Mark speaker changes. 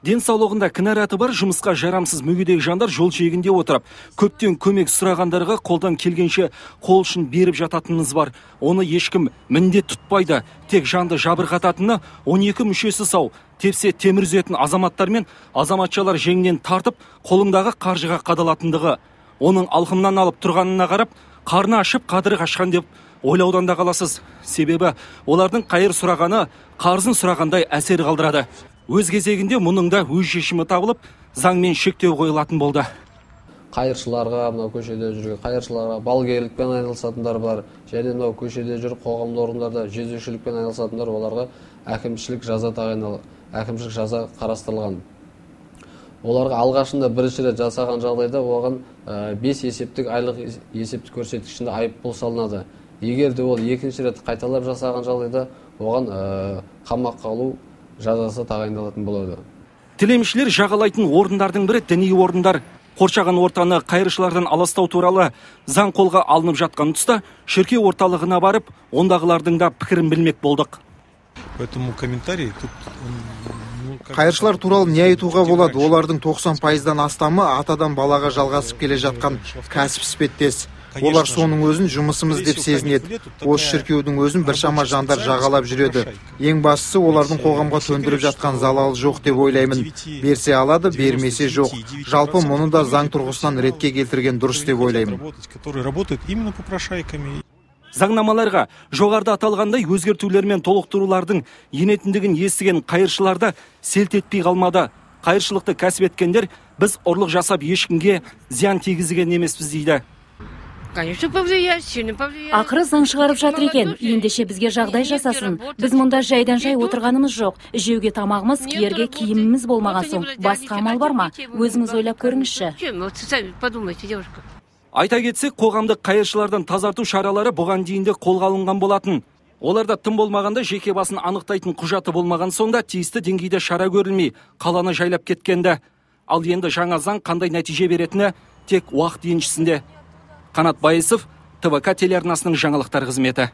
Speaker 1: Денсаулығында кінәраты бар, жұмысқа жарамсыз мүгедек жандар жол жиегінде отырып, көптен көмек сұрағандарға қолдан келгенше қол ұшын беріп жататынымыз бар. Оны ешкім міндет тұтпайды. Тек жанды жабырқататыны 12 мүшесі сау, тепсе темір үзетін азаматтар мен азаматшалар жеңнен тартып, қолыңдағы қаржыға қадалатындығы. Оның алқымнан алып тұрғанына қарап, қарны ашып, қадірі қашқан деп ойлаудан да қаласыз. Себебі олардың қайыр сұрағаны қарызын сұрағандай әсер қалдырады. Өз кезегінде мұның да өз шешімі табылып, заңмен шектеу қойылатын болды.
Speaker 2: Қайыршыларға, мынау көшеде жүрген қайыршыларға, балгерлікпен айналысатындар бар, және мынау көшеде жүріп қоғамдық орындарда жезөкшелікпен айналысатындар, оларға әкімшілік жаза тағайындалып, әкімшілік жаза қарастырылған. Оларға алғашында бірінші рет жасаған жағдайда оған 5 есептік айлық есептік көрсеткішінде айыппұл салынады. Егер де ол екінші рет қайталап жасаған жағдайда оған қамаққа алу жазасы тағайындалатын болады.
Speaker 1: Тілемшілер жағалайтын орындардың бірі діни орындар. Қоршаған ортаны қайыршылардан аластау туралы заң қолға алынып жатқан тұста шіркеу орталығына барып, ондағылардың да пікірін білмек болдық.
Speaker 3: Поэтому комментарий тут,
Speaker 4: Қайыршылар туралы не айтуға болады? Олардың 90%-дан астамы атадан балаға жалғасып келе жатқан кәсіп іспеттес. Олар соның өзін жұмысымыз деп сезінеді. Осы шіркеудің өзін біршама жандар жағалап жүреді. Ең бастысы олардың қоғамға төндіріп жатқан залалы жоқ деп ойлаймын. Берсе алады, бермесе жоқ. Жалпы мұны да заң тұрғысынан ретке келтірген дұрыс деп ойлаймын.
Speaker 1: Заңнамаларға жоғарыда аталғандай өзгертулер мен толықтырулардың енетіндігін естіген қайыршыларды селт етпей қалмады. Қайыршылықты кәсіп еткендер біз ұрлық жасап ешкімге зиян тигізген емеспіз дейді.
Speaker 5: Конечно, повлияет, сильно повлияет.
Speaker 6: Ақыры заң шығарып жатыр екен. Ендеше бізге жағдай жасасын. Біз мұнда жайдан жай отырғанымыз жоқ. Жеуге тамағымыз, киерге киіміміз болмаған соң басқа амал бар ма? Өзіңіз ойлап көріңізші.
Speaker 5: Чем? Вот сами подумайте, девушка.
Speaker 1: Айта кетсек, қоғамдық қайыршылардан тазарту шаралары бұған дейін де қолға алынған болатын. Оларда тым болмағанда жеке басын анықтайтын құжаты болмаған соң да тиісті деңгейде шара көрілмей, қаланы жайлап кеткенді. Ал енді жаңа заң қандай нәтиже беретіні тек уақыт еншісінде. Қанат Байысов, ТВК телеарнасының жаңалықтар қызметі.